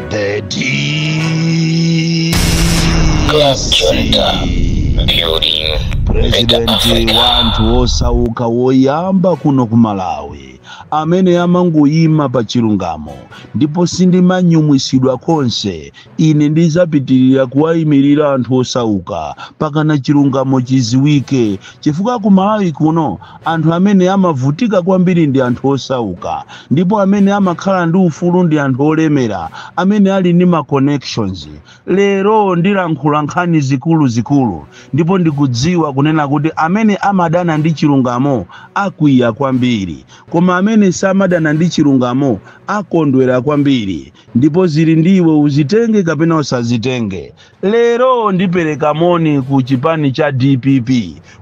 The Club DC Junta, building better President Africa. Wa anthu osauka woyamba kuno ku Malawi amene amangoyima pa chilungamo, ndipo sindimanyumwisidwa konse. Ine ndizapitirira kuwayimirira anthu osauka pakana chilungamo chiziwike, chifukwa ku Malawi kuno anthu amene amavutika kwambiri ndi anthu osauka, ndipo amene amakhala ndi ufulu ndi anthu olemera amene ali ndi ma connections. Lero ndilankhula nkhani zikuluzikulu, ndipo ndikudziwa kunena kuti amene amadana ndi chilungamo akwiya kwambiri, koma amene samadana ndi chilungamo akondwera kwambiri, ndipo zili ndiwe uzitenge kapena usazitenge. Lero ndipereka moni ku chipani cha DPP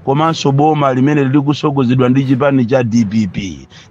komanso boma limene likusogozedwa ndi chipani cha DPP.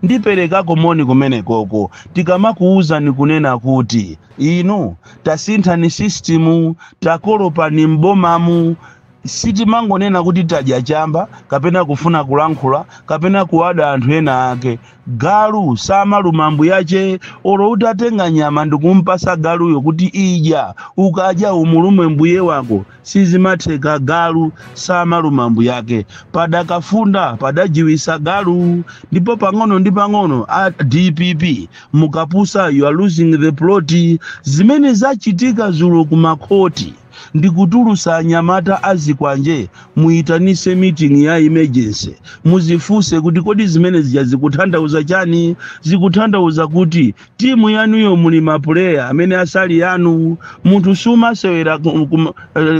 Ndiperekako moni kumenekoko. Tikamakuwuzani kunena kuti inu tasinthani system, takolopani m'bomamu, sitimangonena kuti tadya chamba kapena kufuna kulankhula kapena kuwada anthu ena ake. Galu samaluma mbuyache. Olo utatenga nyama ndikumpasa galuyo kuti idya, ukadya umulume mbuye wako, sizimatheka. Galu samaluma mbuyake. Padakafunda padajiwisa galu. Ndipo pang'ono ndi pang'ono, a DPP, mukapusa, you are losing the plot. Zimene zachitika zulo kumakhoti ndikutulusa anyamata azikwanje, muyitanise meeting ya emergency, muzifunse kuti kodi zimene zija zikutanthauza chani? Zikutanthauza kuti timu yanuyo muli ma player amene asali yanu. Munthu sumasewera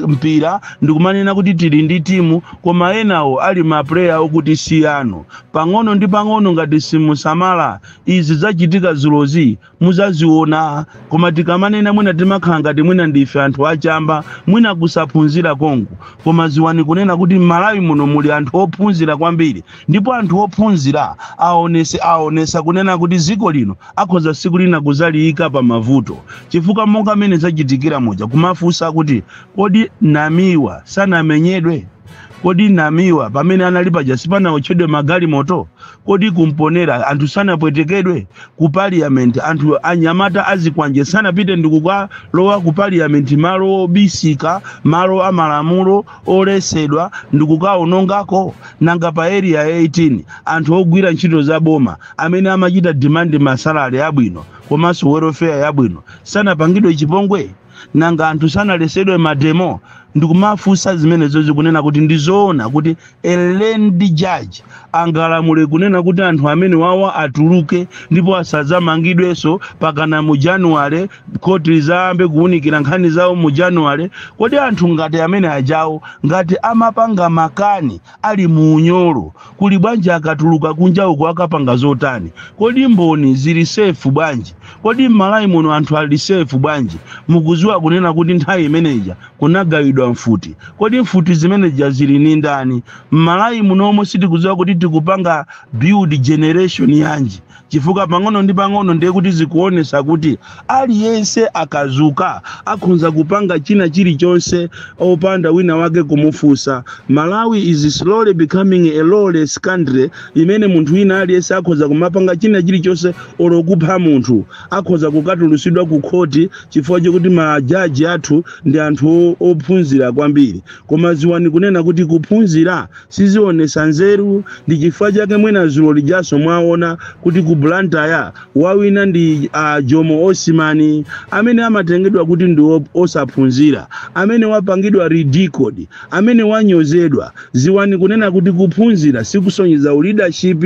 mpira ndikumanena kuti tili ndi timu, koma enawo ali ma player okuti si yanu. Pang'ono ndi pang'ono, ngati simusamala, izi zachitika zulozi muzaziona. Koma tikamanena, mwina timakhala ngati mwina ndife anthu achamba, mwina kusaphunzira kongo, koma ziwani kunena kuti m'Malawi muno muli anthu ophunzira kwambiri, ndipo anthu ophunzira aonesa kunena kuti dziko lino akhoza siku lina kuzaliyika pa mavuto, chifukwa monga mmene zachitikira muja, kumafunsa kuti kodi Namiwa sanamenyedwe? Kodi Namiwa pamene anali paja sipanaotchedwe magalimoto? Kodi kumponera anthu sanapwetekedwe? Ku Parliament anthu anyamata azikwanje sanapite ndikukalowa ku Parliament, malo obisika, malo amalamulo olesedwa, ndikukaonongako? Nanga pa Area 18 anthu ogwira ntchito za boma amene amachita demand ma salary abwino komanso welfare yabwino sanapangidwe chipongwe? Nanga anthu sanalesedwe ma demo? Ndikumafunsa zimenezo, zikunena kuti ndizoona kuti a learned judge angalamule kunena kuti anthu amene wawa atuluke ndipo asadzamangidwenso pakana mu January, khoti lizayambe kuwunikira nkhani zawo mu January? Kodi anthu ngati amene ajawo, ngati amapanga makani ali mu unyolo, kuli bwanji akatuluka kunja uko akapanga zotani? Kodi mboni zili safe bwanji? Kodi m'Malawi muno anthu ali safe bwanji? Mukuziwa kunena kuti nthawi imeneja kunagawidwa mfuti. Kodi mfuti zimeneja zili ni ndani? M'Malawi munomo sitikuziwa kuti tikupanga build generation yanji, chifukwa pang'ono ndi pang'ono ndiye kuti zikuonesa kuti aliyense akazuka akhonza kupanga china chilichonse opanda wina wake kumufunsa. Malawi is slowly becoming a lawless country, imene munthu wina aliyense akhoza kumapanga china chilichonse, olo kupha munthu akhoza kukatulusidwa ku khoti, chifukwa chokuti majaji athu ndi anthu ophunzira kwambiri. Koma ziwani kunena kuti kuphunzira sizionesa nzeru. Ndi chifukwa chake mwina zulo lijaso mwaona kuti ku Blantyre wawina ndi Jomo Osimani, amene amatengedwa kuti ndi osaphunzira, amene wapangidwa ridiculed, amene wanyozedwa. Ziwani kunena kuti kuphunzira sikusonyeza leadership.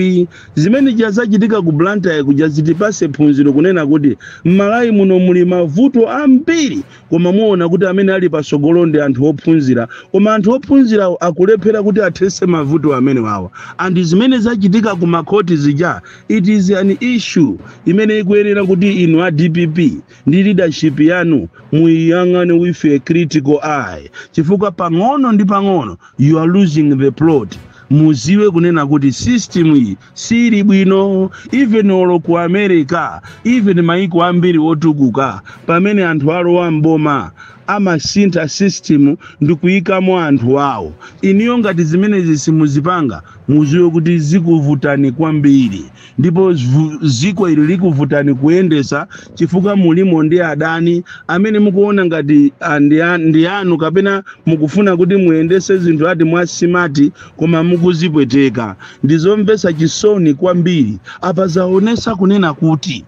Zimene zachitika ku Blantyre kuja zitipase phunziro kunena kuti m'Malawi muno muli mavuto ambiri, koma muona kuti amene ali pasogolo ndi anthu ophunzira, koma anthu ophunzira akulephera kuti athese mavuto amene wawa. And zimene zachitika ku makhoti zija, it is an issue imene ikuyenera kuti inu a DPP ndi leadership yanu muyiyang'ane with a critical eye, chifukwa pang'ono ndi pang'ono you are losing the plot. Muziwe kunena kuti system iyi sili bwino. Even olo ku America, even maiko ambiri otukuka, pamene anthu alowa mboma Amasintha system ndi kuyikamo anthu awo. Iniyo ngati zimenezi simuzipanga, muziwe kuti zikuvutani kwambiri, ndipo ziko ili likuvutani kuyendesa, chifukwa mulimo ndi adani amene mukuona ngati ndi anu, kapena mukufuna kuti muyendese zinthu ati mwa smart, koma mukuzipweteka. Ndizomvetsa chisoni kwambiri. Apa zaonesa kunena kuti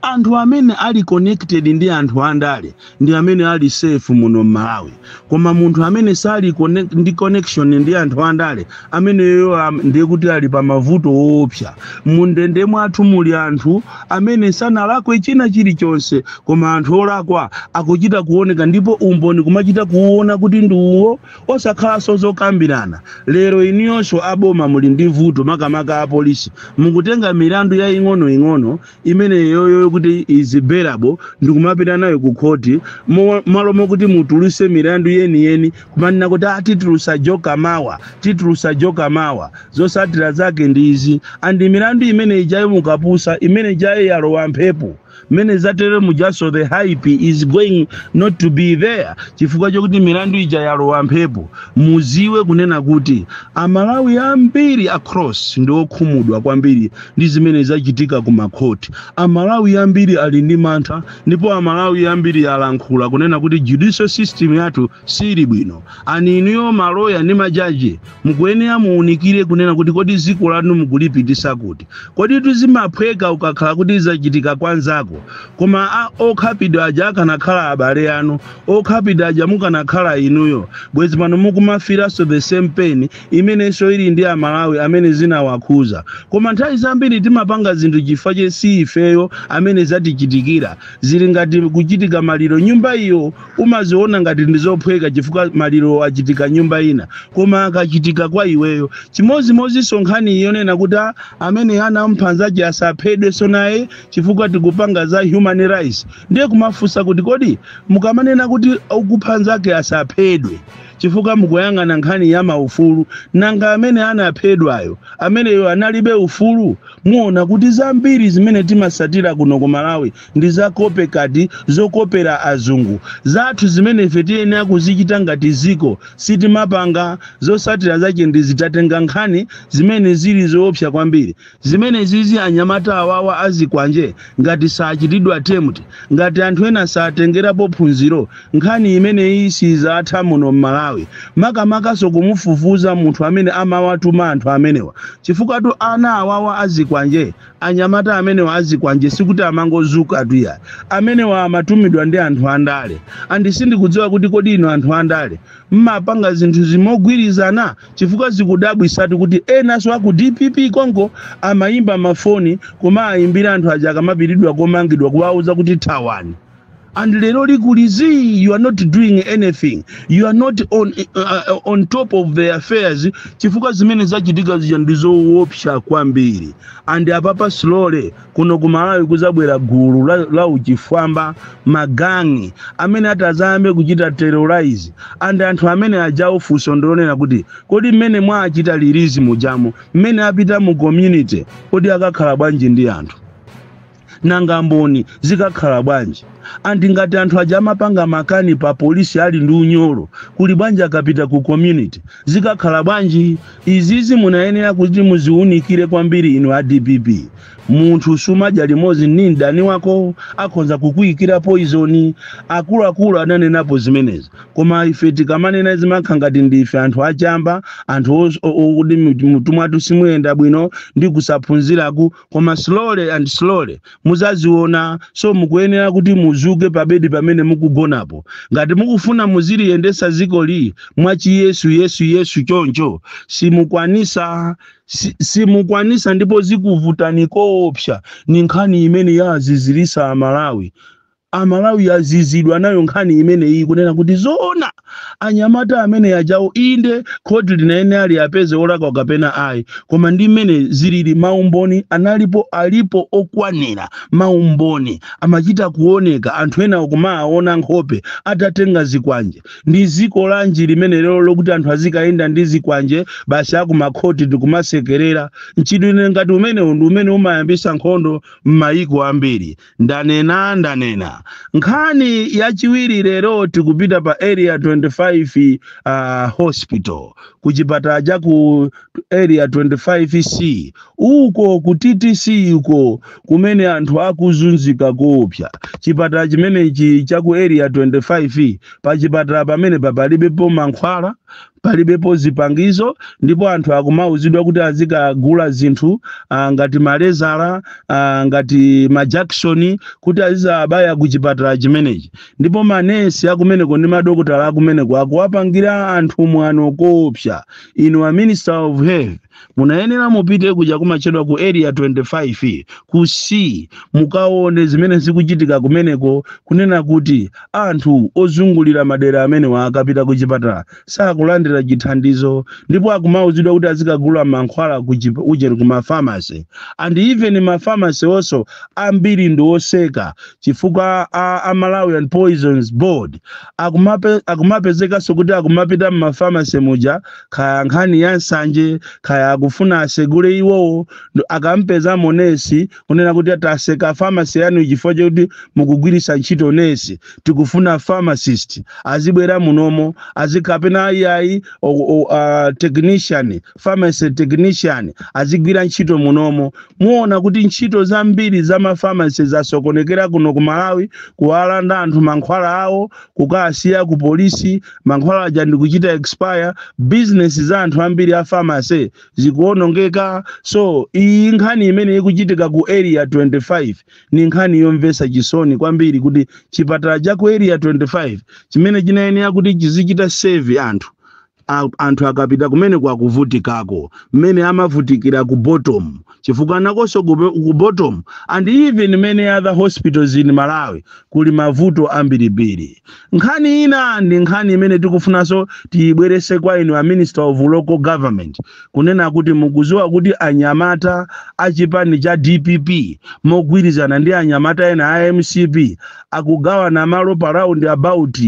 anthu amene ali connected ndi anthu andale ndi amene ali safe muno mMalawi, koma munthu amene sali ndi connection ndi anthu andale, ameneyo ndiye kuti ali pa mavuto woopsa. Mundende mwathu muli anthu amene sanalakwe china chilichonse, koma anthu olakwa akuchita kuoneka, ndipo umboni kumachita kuona kuti ndi uwo, osakhalanso zokambirana. Lero iniyonso aboma muli ndi vuto, makamaka apolisi. Mukutenga milandu ya ing'onoing'ono imeneyoyo kuti is bearable ndikumapita nayo ku khoti, malo mokuti mutuluse milandu yeniyeni, kumanena kuti, "Ah, titulusa joka mawa, titulusa joka mawa." Zosatira zake ndi izi. And milandu imene ijayo mukapusa, imene ijayo yalowa mphepo. Mmene zatere mujaso, the hype is going not to be there, chifukwa chokuti milandu ija yalowa mphepo. Muziwe kunena kuti Amalawi ambiri across ndi okhumudwa kwambiri ndi zimene zachitika ku makhoti. Amalawi ambiri ali ndi mantha, ndipo Amalawi ambiri alankhula kunena kuti judicial system yathu sili bwino. Ani inuyo maloya ndi majaji mukuyenera muwunikire kunena kuti kodi dziko lanu mukulipitisa kuti? Kodi tuzimaphweka ukakhala kuti zachitika kwanzako, koma okhapidwa aja akanakhala abale anu, okhapidwa aja mukanakhala inuyo, bwezi pano mukumafiranso the same pain imenenso ili ndi Amalawi amene zinawakhuza. Koma nthawi zambiri timapanga zinthu chifukwa che si ifeyo amene zatichitikira. Zili ngati kuchitika maliro nyumba iyo, umaziona ngati ndizophweka chifukwa maliro achitika nyumba ina, koma akachitika kwa iweyo chimozimozinso. Nkhani yonena kuti amene anamphanzaji asaphedwenso naye chifukwa tikupanga za human rights, ndiye kumafunsa kuti kodi mukamanena kuti ukuphanzake asaphedwe chifukwa mukuyang'ana nkhani ya maufulu, nanga amene anaphedwayo, ameneyo analibe ufulu? Muona kuti zambiri zimene timasatira kuno ku Malawi ndi za copycat, zokopera azungu. Zathu zimene ife tiyenera kuzichita ngati ziko sitimapanga. Zosatira zache ndi zitatenga nkhani zimene zili zoopsa kwambiri zimene zizi. Anyamata awawa azikwanje ngati sachitidwa tempt, ngati anthu ena satengerapo phunziro, nkhani imeneyi sizatha muno mMalawi, makamakaso kumufufuza munthu amene amawatuma anthu amenewa, chifukwa tu ana awawa azikwanje, anyamata amenewa azikwanje, sikuti amangozuka tuya. Amenewa amatumidwa ndi anthu andale. And sindikudziwa kuti kodi ino anthu andale mmapanga zinthu zimogwirizana, chifukwa zikudabwisatu kuti enanso aku DPP konko amayimba mafoni, koma ayimbira anthu aja akamapiridwa komangidwa, kuwauza kuti thawani. And lero likulizi, you are not doing anything, you are not on top of the affairs, chifukwa zimene zachitika zija ndizoopsa kwambiri. And apapa slowly kuno ku Malawi kuzabwera gulu la uchifwamba, magangi amene atazayambe kuchita terrorize. And anthu amene ajawo, funso ndilonena kuti kodi mmene mwachita release mujamo, mmene apita mu community, kodi akakhala bwanji ndi anthu? Nanga mboni zikakhala bwanji? And ngati anthu aja amapanga makani pa polisi ali ndi unyolo, kuli bwanji akapita ku community? Zikakhala bwanji? Izizi munayenera kuti muziunikire kwambiri inu a DPP. Munthu sumadya limodzi ndi mdani wako, akhonza kukuyikira poison. Akuluakulu ananenapo zimenezi, koma ife tikamanena zimakhala ngati ndife anthu achamba, anthu okuti mutu mwathu simuyenda bwino ndi kusaphunziraku. Koma slowly and slowly muzaziona. So mukuyenera kuti muzuke pabedi pamene mukugonapo ngati mukufuna muziliyendesa zikoli mwachiyesu yesu yesu choncho. Simukwanisa, simukwanisa, ndipo zikuvutani koopsa. Ni nkhani imene yazizirisa Amalawi. Amalawi azizidwa nayo nkhani imeneyi, kunena kuti zoona anyamata amene ajawo, inde khoti linayenera liyapeze olakwa kapena ayi, koma ndi mmene zilili, maumboni analipo, alipo okwanira. Maumboni amachita kuoneka, anthu ena kumaona nkhope atatenga zikwanje. Ndi ziko lanji limene lero lokuti anthu azikayenda ndi zikwanje basi, akumakhoti tikumasekerera? Mchitidwe ngati umenewu ndi umene umayambisa nkhondo m'mayiko ambiri. Ndanena, ndanena. Ina, nkhani yachiwiri, lero tikupita pa Area 25 Hospital, kuchipatala cha ku Area 25C uko ku TTC uko, kumene anthu akuzunzika koopsa. Chipatala chimenechi cha ku Area 25, pa chipatala pamene palibepo mankhwala, palibepo zipangizo, ndipo anthu akumauzidwa kuti azikagula zinthu ngati malezala, ngati majakisoni, kuti azizabaya ku chipatala chimenechi. Ndipo manesi akumeneko ndi madokotala akumeneko akuwapangira anthu mwano koopsa. Inu a Minister of Health, munayenera mupite kuja kumachedwa ku Area 25 ku C, mukaone zimene zikuchitika kumeneko, kunena kuti anthu ozungulira madera amenewa akapita ku chipatala sakulandira chithandizo, ndipo akumauzidwa kuti azikagula mankhwala ku ujeni, ku mafamasi. And even mafamasi also ambiri ndi oseka, chifukwa a Malawian Poisons Board akumapezekanso kuti akumapita mmafamasi muja, kaya nkhani ya nsanje, kaya akufuna asegule iwowo. Akampeza monesi kunena kuti taseka famasi yanu chifukwa chakuti mukugwiritsa ntchito nesi, tikufuna pharmacist azibwera munomo, azikapena ayiayi technician, pharmacy technician azigwira ntchito munomo. Muona kuti ntchito zambiri za mafamasi zasokonekera kuno ku Malawi, kuwalanda anthu mankhwala awo, kukasiya ku polisi, mankhwala aja ndikuchita expire, business za anthu ambiri a pharmacy zikuwonongeka. So iyi nkhani imene ikuchitika ku Area 25 ni nkhani yomvetsa chisoni kwambiri, kuti chipatala cha ku Area 25 chimene chinayenera kuti chizichita serve anthu, anthu akapita kumene kwakuvutikako mmene amavutikira ku Bottom, chifukwa nakonso ku Bottom and even many other hospitals in Malawi kuli mavuto ambirimbiri. Nkhani ina ndi nkhani imene tikufunanso tiyibwerese kwa inu a Minister of Local Government, kunena kuti mukuziwa kuti anyamata achipani cha DPP mogwirizana ndi anyamata ena a MCP akugawana malo pa round about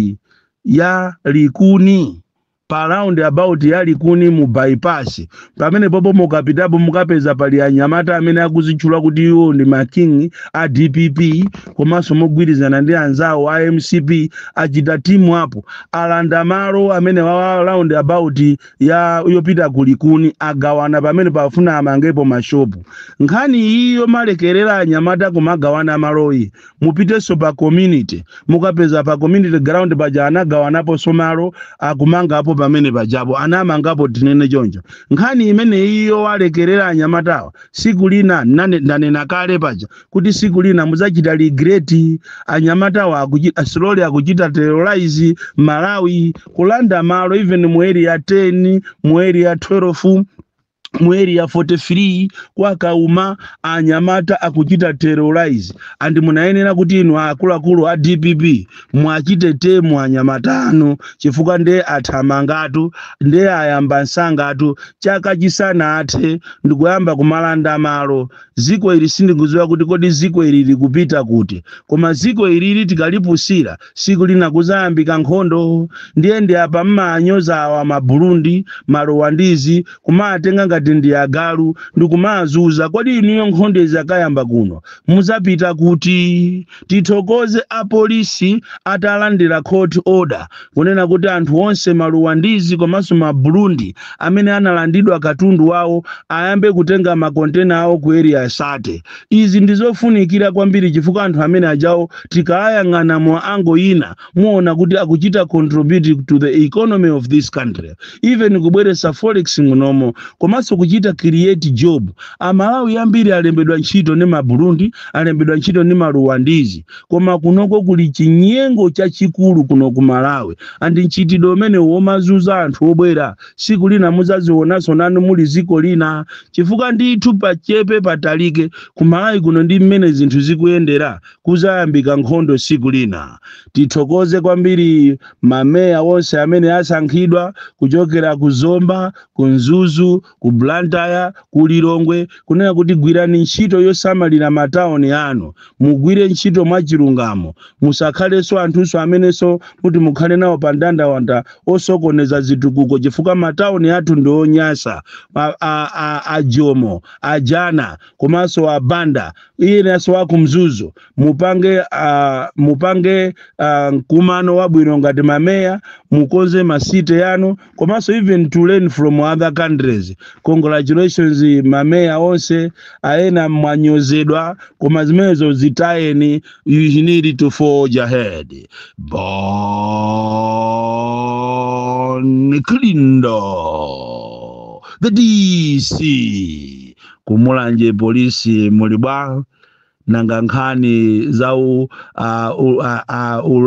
ya Likuni, pa round about ya Likuni mu bypass. Pamene popo mukapitapo mukapeza pali anyamata amene akuzitchula kuti iwo ndi ma king a DPP, komanso mogwirizana ndi anzawo a MCP achita team up, alanda malo amene wa round about ya yopita ku Likuni, agawana pamene pafuna amangepo mashopu. Nkhani iyo malekerera anyamata kumagawana maloyi. Mupitenso pa community, mukapeza pa community ground paja anagawanaponso malo, akumangapo pamene pajapo, anamangapo, tinene choncho. Nkhani imene iyo walekerera anyamatawa, siku lina ndanena kale paja kuti siku lina muzachita regret. Anyamatawa akuchita slowly, akuchita terrorize Malawi, kulanda malo even mu Area 10, mu Area 12, mu Area 43 kwakauma, anyamata akuchita terrorize. And munayenera kuti inu akuluakulu a DPP mwachite tame anyamata anu, chifukwa ndiye athamangatu, ndiye ayamba nsangatu, chaka chisanathe ndikuyamba kumalanda malo. Ziko ili sindikudziwa kuti kodi ziko ili likupita kuti, koma ziko ilili tikalipusira, siku lina kuzayambika nkhondo. Ndiye ndi apa mmanyoza awa Maburundi, Marowandizi, kumatenga ngati ndi agalu ndikumazuza. Kodi inuyo nkhondo izakayamba kuno muzapita kuti? Tithokoze apolisi atalandira court order kunena kuti anthu onse Maruwandizi komanso Maburundi amene analandidwa katundu wawo ayambe kutenga makontena awo ku Area 30. Izi ndizofunikira kwambiri, chifukwa anthu amene ajawo tikayang'ana mu angle ina muona kuti akuchita contribute to the economy of this country, even kubweretsa forex munomo, komanso kuchita create job. Amalawi ambiri alembedwa ntchito ndi Maburundi, alembedwa ntchito ndi Maruwandizi. Koma kunoko kuli chinyengo chachikulu kuno ku Malawi, and mchitidwe umene womazuza anthu obwera, siku lina muzazionanso nanu muli ziko lina, chifukwa ndithu pachepe patalike ku Malawi kuno ndi mmene zinthu zikuyendera kuzayambika nkhondo siku lina. Tithokoze kwambiri mameya onse amene asankhidwa kuchokera ku Zomba, ku Mzuzu, ku Blantyre, ku Lilongwe, kunena kuti gwirani ntchito yosamalira matawuni anu, mugwire ntchito mwachilungamo, musakhalenso anthunso amenenso kuti mukhale nawo pa ndandawanda osokoneza zitukuko, chifukwa matawuni athu ndi onyasa. Ajomo, ajana, komanso abanda iyenanso akumzuzu, mupange mkumano wabwino ngati mameya, mukonze ma city yanu, komanso even to learn from other countries. Congratulations mameya onse. Aena mwanyozedwa, koma zimenezo zitayeni. You need to forge ahead. Bon Kalindo, the DC. Kumulanje polisi muli bwa? Nanga nkhani za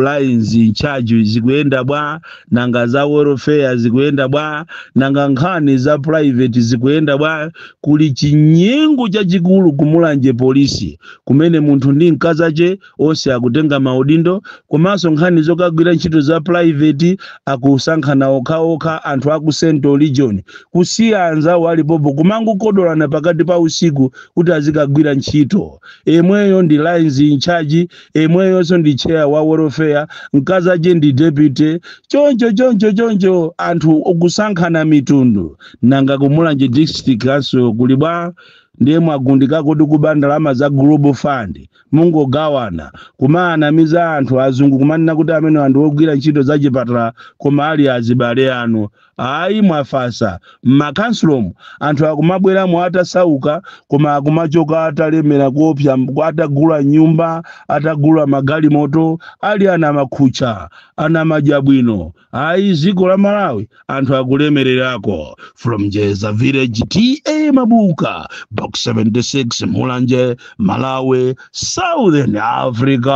lines in charge zikuyenda bwa? Nanga za welfare zikuyenda bwa? Nanga nkhani za private zikuyenda bwa? Kuli chinyengo chachikulu kumulanje polisi, kumene munthu ndi mkazache onse akutenga maudindo, komanso nkhani zokagwira ntchito za private akusankhana okhaokha anthu aku Central Region, kusiya anzawo alipopo kumangokodolana pakati pa usiku kuti azikagwira ntchito. Emweyo ndi lines in charge, emweyonso ndi chair wa welfare, mkazache ndi deputy, choncho choncho choncho, anthu okusankhana mitundu. Nanga kumulanje District Council kuli bwa? Ndiye mwagundikako kuti kuba ndalama za Global Fund, mungogawana, kumaanamiza anthu azungu, kumanena kuti amene anthu ogwira ntchito za chipatala, koma ali azibale anu. Ayi, mwafasa m'makansulomu, anthu akumabweramo atasauka, koma akumachoka atalemera kuopsa, atagula nyumba, atagula magalimoto, ali ana makhucha, ana madya bwino. Ayi, dziko la Malawi anthu akulemererako. From Jeza Village, TA Mabuka, Box 76, Mulanje, Malawi, Southern Africa.